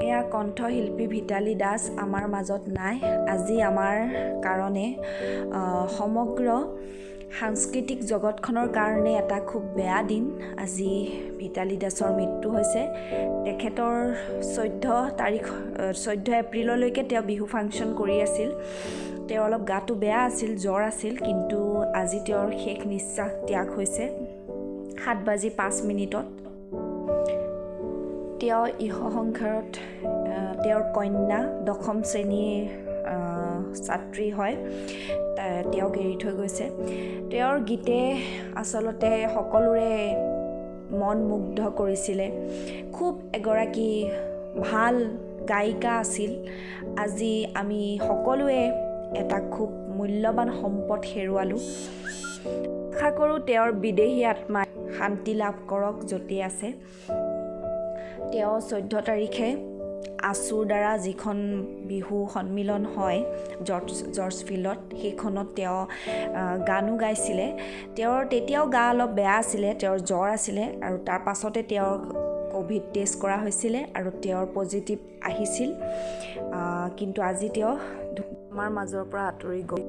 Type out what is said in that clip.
এয়া কণ্ঠশিল্পী ভিতালী দাস আমাৰ মাজত নাই। আজি আমাৰ কাৰণে, সমগ্ৰ সাংস্কৃতিক জগতখনৰ কাৰণে এটা খুব বেয়া দিন। আজি ভিতালী দাসৰ মৃত্যু হৈছে। তেখেতৰ 14 তাৰিখ, 14 এপ্ৰিললৈকে তেওঁ বিহু ফাংচন কৰি আছিল। তেওঁৰ অলপ গাটো বেয়া আছিল, জ্বৰ আছিল, কিন্তু আজি তেওঁৰ শেষ নিশ্বাস ত্যাগ হৈছে 7 বাজি 5 মিনিটত। তেওঁ ইহ সংসাৰত তেওঁৰ কন্যা, দশম শ্ৰেণীৰ ছাত্ৰী হয়, তেওঁক এৰি থৈ গৈছে। তেওঁৰ গীতে আচলতে সকলোৰে মন মুগ্ধ কৰিছিলে। খুব এগৰাকী ভাল গায়িকা আছিল। আজি আমি সকলোৱে এটা খুব মূল্যৱান সম্পদ হেৰুৱালোঁ। আশা কৰোঁ তেওঁৰ বিদেহী আত্মাই শান্তি লাভ কৰক য'তেই আছে। তেওঁ 14 তাৰিখে আছুৰ দ্বাৰা যিখন বিহু সন্মিলন হয় জৰ্জ ফিল্ডত, সেইখনত তেওঁ গানো গাইছিলে। তেওঁৰ তেতিয়াও গা অলপ বেয়া আছিলে, তেওঁৰ জ্বৰ আছিলে আৰু তাৰ পাছতে তেওঁৰ ক'ভিড টেষ্ট কৰা হৈছিলে আৰু তেওঁৰ পজিটিভ আহিছিল। কিন্তু আজি তেওঁ আমাৰ মাজৰ পৰা আঁতৰি গ'ল।